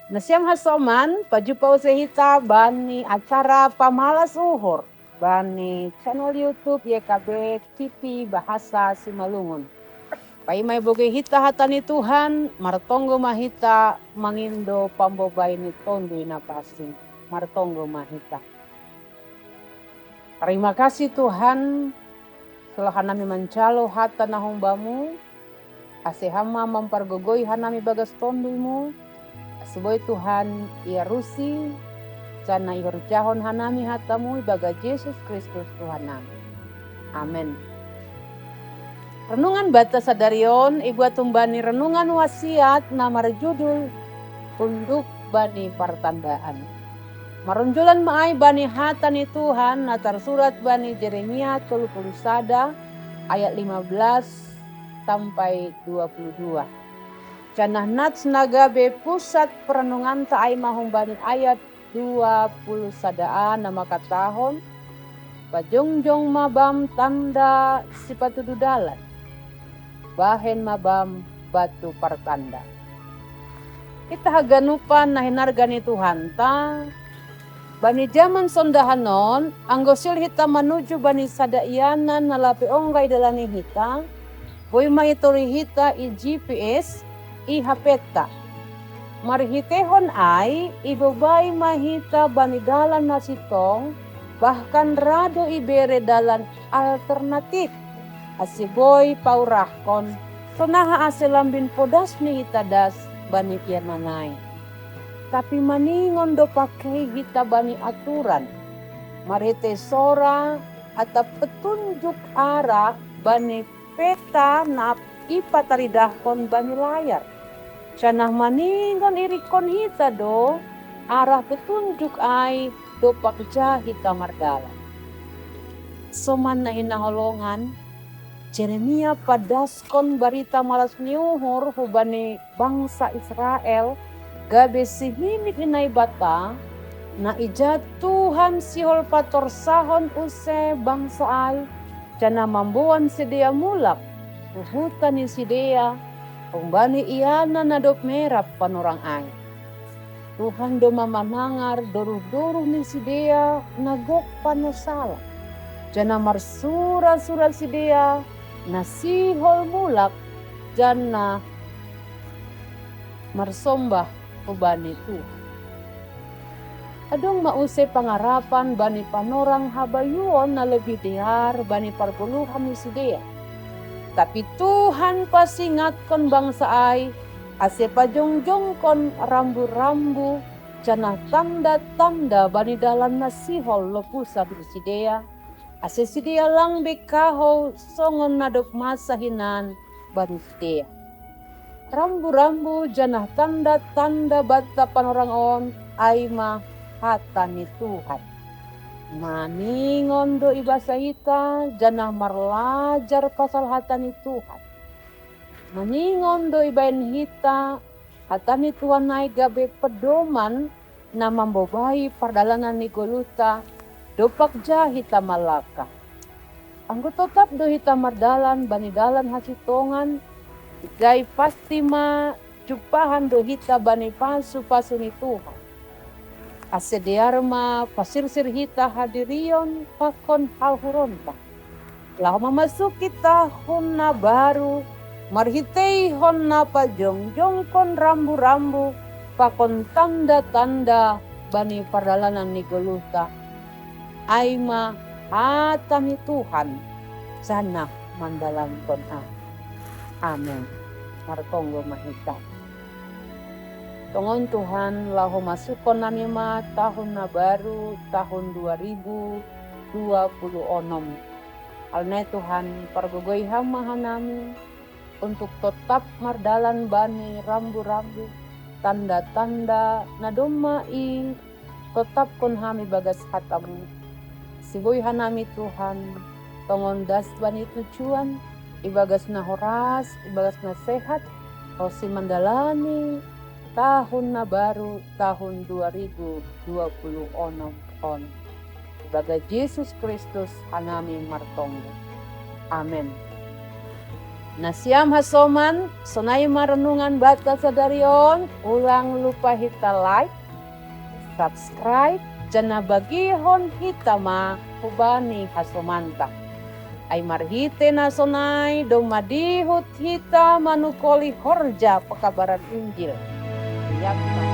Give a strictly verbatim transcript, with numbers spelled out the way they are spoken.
Nasiam hasoman, pajumpa use hita bani acara Pamalas Uhur bani channel YouTube Y K B T V Bahasa Simalungun. Paima ibegei hita hata ni Tuhan, martonggo ma hita mangindo pambobai ni Tonduy Napansing. Martonggo ma hita. Tarima kasih Tuhan, selalu hanami manjalo hata na humbamu, ase Ham ma mampargogoi hanami bagas Tonduymu, ase boi Tuhan iarusi, janah ihorjahon hanami hatamu ibagas Jesus Kristus Tuhan nami. Amen. Renungan banta sadari on ibuat humbani renungan wasiat na marjudul Unduk bani Partandaan. Maronjolan ma ai bani hata ni Tuhan na tarsurat bani Jeremia tolu puluh sada ayat lima belas sampai dua puluh dua. Janah nats na gabe pusat perenunganta ai ma humbani ayat dua puluh sada a na mangkatahon, pajongjong ma bam tanda sipatudu dalan, bahen ma bam batu partanda. Hita haganupan na hinarga ni Tuhanta, bani jaman sondahan on, anggo sihol hita manuju bani sada ianan na lape ongga idalani hita, boi ma itorih hita i G P S, i H P-ta. Marhiteihon ai, ibobai ma hita bani dalan na sintong, bahkan ra do ibere dalan alternatif, ase boi paurahkon, sonaha ase lambin podas ni hita das bani ianan ai. Tapi maningon do pakei hita bani aturan, marhitei sora atap petunjuk arah bani peta na ipataridahkon bani layar. Janah maningon irikkon hita do arah petunjuk ai dompak ja hita mardalan. Soman na hinaholongan, Jeremia padaskon barita malas ni uhur hubani bangsa Israel, gabe sihimik ni Naibata, na ija Tuhan sihol patorsahon use bangsa ai, janah mamboan sidea mulak hu huta ni sidea, humbani ianan na dob merap panorang ai. Tuhan domma manangar doruh-doruh ni sidea na gok panesalan, janah marsura-sura sidea na sihol mulak janah marsombah hubani Tuhan. Adong ma use pangarapan bani panorang habayuon na lebih dear bani pargoluhan ni sidea. Tapi Tuhan pasingatkon bangsa ai, ase pajongjongkon rambu-rambu janah tanda-tanda bani dalan na sihol lopusan ni sidea, ase sidea lang be kahou songon na dob masa hinan bani sidea. Rambu-rambu janah tanda-tanda banta panorang on ai ma hata ni Tuhan. Maningon do ibasa hita janah marlajar pasal hata ni Tuhan. Maningon do ibahen hita hata ni Tuhan ai gabe pedoman na mambobai pardalanan ni goluhta, dompak ja hita mallangkah. Anggo totap do hita mardalan bani dalan hasintongan, ijai pasti ma jumpahan do hita bani pasu-pasu ni Tuhan. Ase dear ma pasirsir hita hadirion pakon hauhuronta. Laho mamasuki tahun na baru, marhiteihon na pajongjongkon rambu-rambu pakon tanda-tanda bani pardalanan ni goluhta. Ai ma hata ni Tuhan, janah mandalankon ai. Amen. Martonggo ma hita. Tongon Tuhan, laho masukkon nami ma tahun na baru, tahun dua ribu dua puluh onom. Alani Tuhan, pargogoi Ham ma hanami, untuk totap mardalan bani rambu-rambu, tanda-tanda na domma i totapkon hami bagas hatamu. Ase boi hanami Tuhan, tongon das bani tujuan, ibagas na horas, ibagas na sehat, ronsi mandalani tahun na baru, tahun dua ribu dua puluh onom on. Ibagas Jesus Kristus hanami martonggo. Amen. Nah, siam hasoman, sonai ma renungan banta sadari on, ulang lupa hita like, subscribe, janah bagihon hita ma hubani hasomanta. Ai marhitei na sonai domma dihut hita manungkoli horja pekabaran Injil. Yakobus